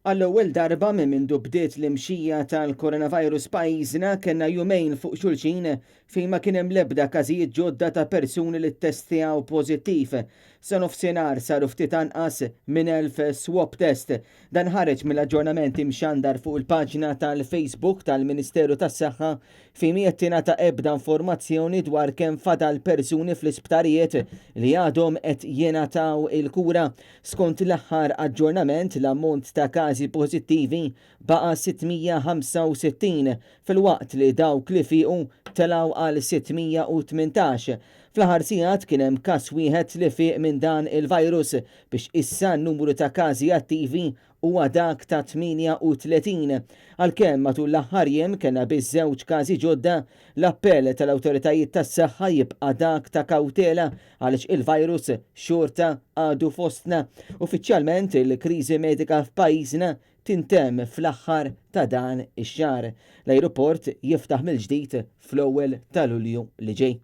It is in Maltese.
Għall-ewwel darba minn mindu bdiet l-imxija tal-coronavirus pajjiżna kellna jumejn fuq xulxin fejn ma kien hemm l-ebda każijiet ġodda ta' persuni li ttestjaw pożittiv. Sa nofsinhar saru ftit anqas minn 1,000 swab test. Dan ħareġ mill-aġġornament imxandar fuq il-paġna tal-Facebook tal-Ministeru tas-Saħħa fejn mhi qed tingħata ebda informazzjoni dwar kemm fadal persuni fl-isptarijiet li għadhom qed jingħataw il-kura. Skont l-aħħar aġġornament, l-ammont ta' każi pożittivi baqa' 665 filwaqt li dawk li fiequ telgħu għal 618. Fl-aħħar sigħat kien hemm każ wieħed li fieq minn dan il-virus biex issa n-numru ta' każi attivi huwa dak ta' 38. Għalkemm matul l-aħħar jiem kellna biss żewġ każi ġodda, l-appell tal-awtoritajiet tas-saħħa jibqa' dak ta' kawtela għaliex il-virus xorta għadu fostna. Uffiċjalment il-kriżi medika f'pajjiżna tintemm fl-aħħar ta' dan ix-xahar. L-ajruport jiftaħ mill-ġdid fl-ewwel ta' Lulju li ġej.